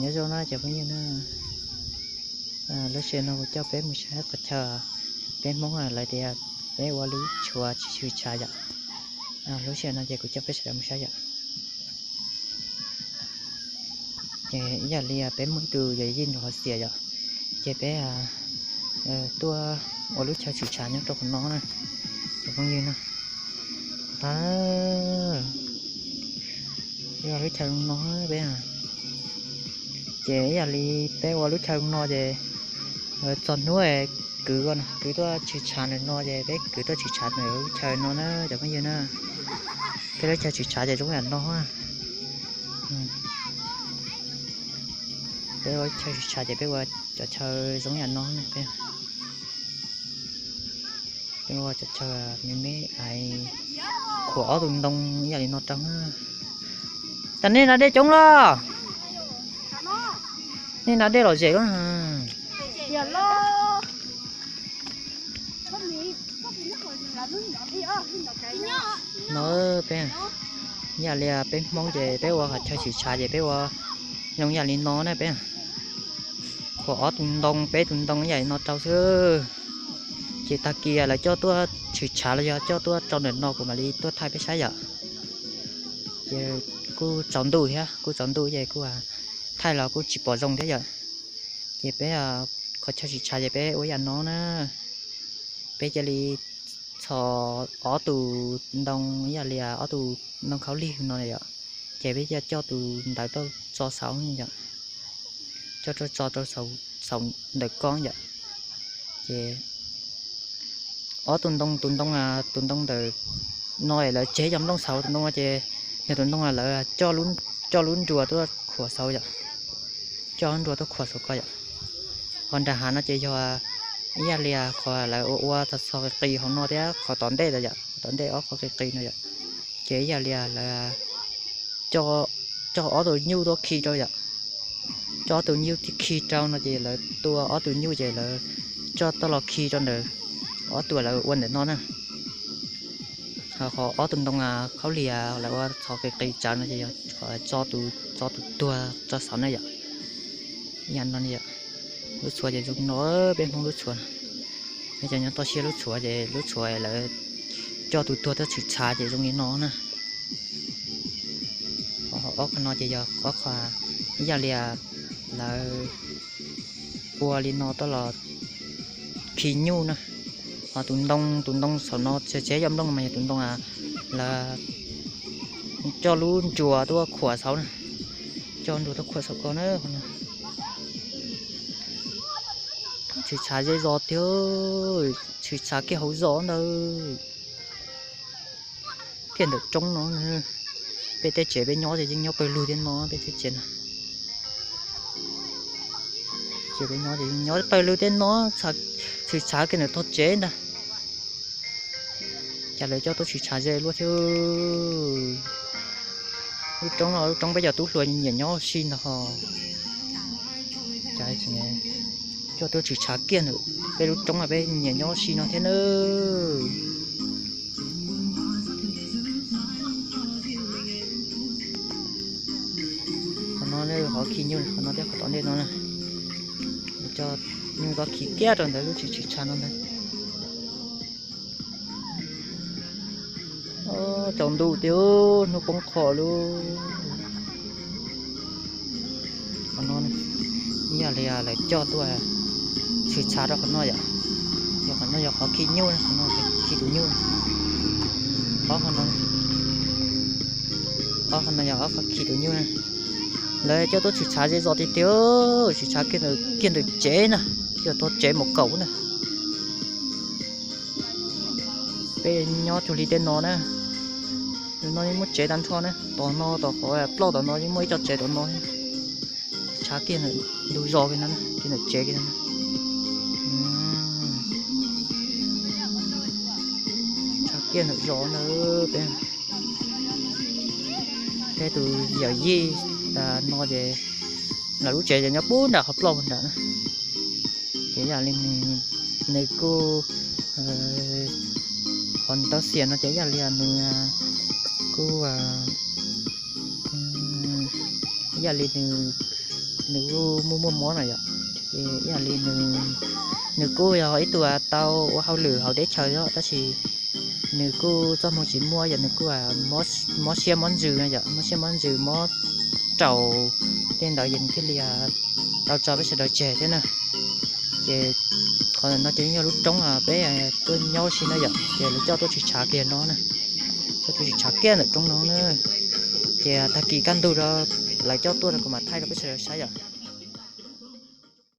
Nyob zoo na cov phooj ywg na, lub sij hawm no kuv coj peb mus saib qhov chaw peb Hmoob lawv tias peb ua lub tshuav tshwm tshav yom. Lub sij hawm no ces kuv coj peb sawv daws mus saib yom. Ces ib yam li peb muaj ib tug yawm yij nrog hauv xiam yom, ces peb tuaj ua lub chaw tshwm tshav nyob rau qhov no na, cov phooj ywg na. Peb ua lub chaw no peb, ces ib yam li peb ua lub chaw no ces txog hnub kwv, kwv tuaj tshwm tshav ntawm no ces peb kwv tuaj tshwm tshav ntawm lub chaw no na cov phooj ywg na. Peb lub chaw tshwm tshav ces zoo yam no. Peb ua lub chaw tshwm tshav ces peb ua cov chaw zoo yam no. Peb ua cov chaw me me, khuam ob tug ntoo ib yam li no rau. Cas nej hnav dej coob los? Nej hnav dej lom zem lawm. No peb, ib yam li peb Hmoob ces peb ua qhov chaw tshwm tshav ces peb ua zoo yam li no na peb. Khuam ob tug ntoo peb tug ntoo ib yam li no rau xwb. Ces tag kis lawv coj tuaj tshwm tshav los yog coj tuaj rau ntawm no kuv mam li tuaj thaij peb saib yom. Ces kuj tsaus ntuj thiab, kuj tsaus ntuj ces kuj thaij los kuj tsis pom zoo thiab yom. Ces peb qhov chaw tshwm tshav ces peb ua yam no na. Peb cia li txhos ob tug ntoo ib yam li ob tug ntoo khaub lig no yom. Ces peb cia coj tus ntawd tuaj tso saud yom, coj tuaj tso rau saum ntawm koob yom. Ces ob tug ntoo, tus ntoo, tus ntoo ntawm no lawv tseg cov nplooj saud, tus ntoo no ces yog tus ntoo lawv coj lub nruas tuaj khuam saud yom, coj lub nruas tuaj khuam saud ko yom. Qhov nram hav no ces yog ib yam li qhov lawv ua ua txhos txhos qis qis hauv no thiab qhov tom ntej ntawd yom, qhov tom ntej ob qhov qis qis no yom. Ces ib yam li lawv coj ob tug nyuj tuaj khi rau yom, coj ob tug nyuj khi rau no ces lawv tua ob tug nyuj ces lawv coj tuaj los khi rau ntawm ob tug lawv ua ntawm no na. Ho qhov ob tug ntoo khaub lig lawv ua txhos qis qis tsawv no ces yog tso tus, tso tus tuag tso saud na yom. Yam no yom, lub txhuav ces zoo no, peb Hmoob lub txhuav, peb cov nyob toj siab lub txhuav ces lub txhuav lawv coj tus tuag tuaj tshwm tshav ces zoo li no na. Ob qhov no ces yog ob qhov ib yam li lawv ua li no tuaj los khi nyuj na. Ho tus ntoo, tus ntoo saum no tseg cov nplooj no mas yog tus ntoo lawv coj lub nruas tuaj khuam saud na, coj nruas tuaj khuam saud ko na. Tshwm tshav ze zos tiag, tshwm tshav kiag hauv zos ntawd. Kiag ntawm roob no, peb tej tsev peb nyob ces yeej nyob pawg lug thiab no, peb tej tsev no. Ces peb nyob ces yeej nyob pawg lug thiab no, tshwm tshav kiag ntawm tog tsev ntag. Cas lawv coj tuaj tshwm tshav ze luaj thiab. Lub roob no lub roob peb cov tub hluas nyiam nyob si ntag ho. Coj tuaj tshwm tshav kiag ntawm peb lub roob peb nyiam nyob si no thiab nawb. Qhov no qhov khi nyuj, qhov no thiab qhov tom ntej no na. Coj nyuj tuaj khi kiag rau ntawm lub tshwm tshav no ntag. Tsaus ntuj tiag, hnub poob qho lawm. Qhov no ib yam li lawv coj tuaj tshwm tshav rau qhov no yom. Yog qhov no yog qhov khi nyuj, qhov no khi tus nyuj. Ob qhov no, ob qhov no yog ob qhov khi tus nyuj na. Lawv coj tuaj tshwm tshav ze zos tiag tiag, tshwm tshav kiag ntawm tsev na, kiag tog tsev mus kaum na. Peb nyob cuag li tej no na. No yeej muaj tsev tag nrho na, tom no tom qhov ploj tom no yeej muaj ib co tsev tom no. Tshav kiag ntawm ntug zos kiag no, kiag ntawm tsev kiag no. Tshav kiag ntawm zos ntawd peb, peb tus yawm yij no ces lawv lub tsev ces nyob pub nram qhov ploj nram na. Ces yam li nws kuj, qhov nws tau xiam no ces yam li nws kuj, yam li nws Nws kuj muaj muaj mob no yom. Ces ib yam li nws kuj yog ib tug tau ua hauj lwm hauv teb chaws os, tab sis nws kuj txoj hmoo tsis muaj yom, nws kuj mob siab mob ntsws no yom, mob siab mob ntsws mob raum tej ntawd ces nws thiaj li tau tso peb sawv daws tseg thiab na. Ces qhov no ces yeej yog lub roob peb tuaj nyob si na yom, ces lawv coj tuaj tshwm tshav kiag no na, coj tuaj tshwm tshav kiag ntawm roob no na. Ces tag kis kaj ntug rau lawv coj tuaj rau kuv mam thaij rau peb sawv daws saib yom.